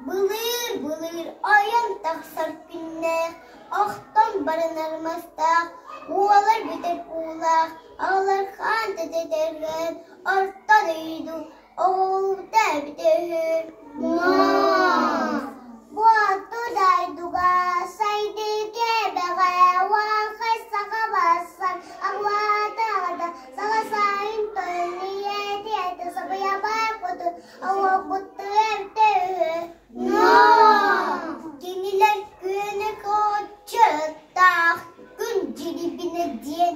Былыыр-былыыр ойон тахсар күннээх, охтон баранар мастаах, уолар бүтэр уулаах, аҕалар хаан тэтэтэргэн, орто дойду оҕолуута эбитэ үһү. Буоту дойдуга сайдыы кэбэҕэ уолхай саха барсан аҕалаата аҕата саха сайын тойон ийэтиэтэ сабыйа барбытын оҥорбуттара эбитэ үһү. Кинилэр күөнэ коччуттаах күн дьирибинэ диэн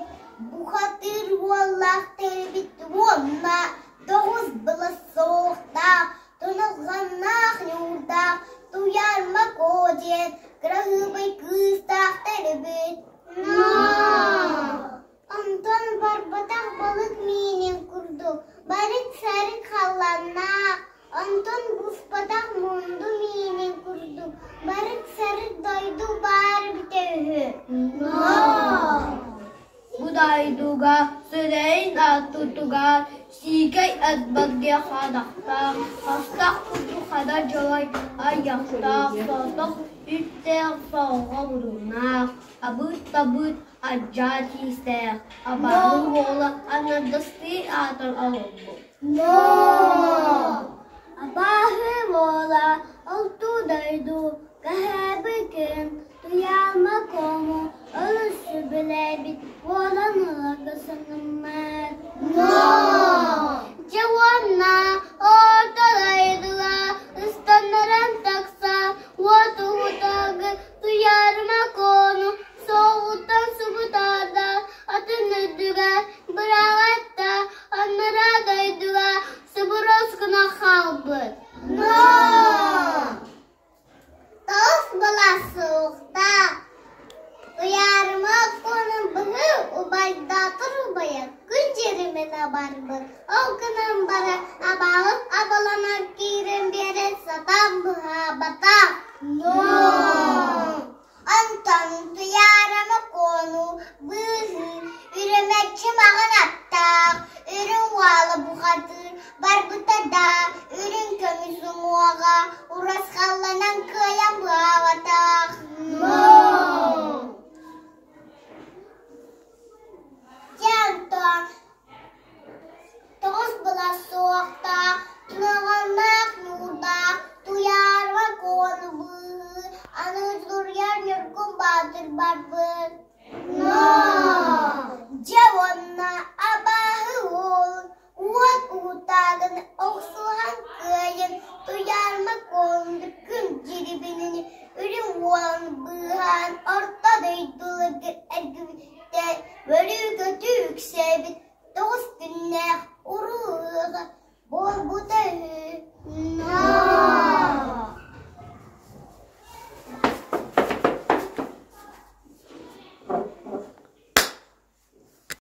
бухатыыр уоллаах тэрбит уонна тоҕус былас суохтаах, туналҕаннаах ньуурдаах Туйаарма Куо диэн кыраһыабай кыыстаах тэрбит. Онтон барбатах балык миинин курдук барык-сарык халлааннаах, онтон буспатах мунду миинин курдук барык-сарык дойду баар эбитэ үһү. Бу дойдуга сүрэйин аттытыгар сиикэй эт бэргэ хадахтаах, хастах курдук хада дьолой айахтаах, соҕотох үттээх соҕоҕо муруннаах, абыт-табыт Адьаа тиистээх, абааһы уола аҥардастыы аатан олорбут. Абааһы уола олтуу дойду кэһээбикин Туйаама Куому олус сөбүлээбит уолан ыларга санаммыт. Дьэ уонна орто дойдуга ыстаннаран тахсан уот уһутагы Туйаарыма Куону Соҕуттан субутаарда, атын үрдүгэр быраҕатта, анараа дойдуга субуруос гына хаалбыт. Тоҕус былаас суохтаах, Туйаарыма куонун быһыы убайдаатар убайа күн дьириминэ барбыт, ол гынан баран абаҕын абаланан киирэн биэрэн сатаан быһаабатах. Онтон Туйаарама Куону быыһыы үрүмэччи маҕан аттаах, үрүҥ уола бухатыыр барбыта да, үрүҥ көмүс уҥуоҕа урусхалланан кыайан быһаабатах. Дьэ онтон Тоҕус былас суохтаах, тунаҕаннаах ньуурдаах, Туйаарыма Куону быыһыы, аны Дьулуруйар Ньургун Баатыр барбыт. Дьэ уонна абааһы уолун уот уһутаагын охсуһан кыайан Туйаарыма Куону күн дьирибинин үрүҥ уолун быыһаан орто.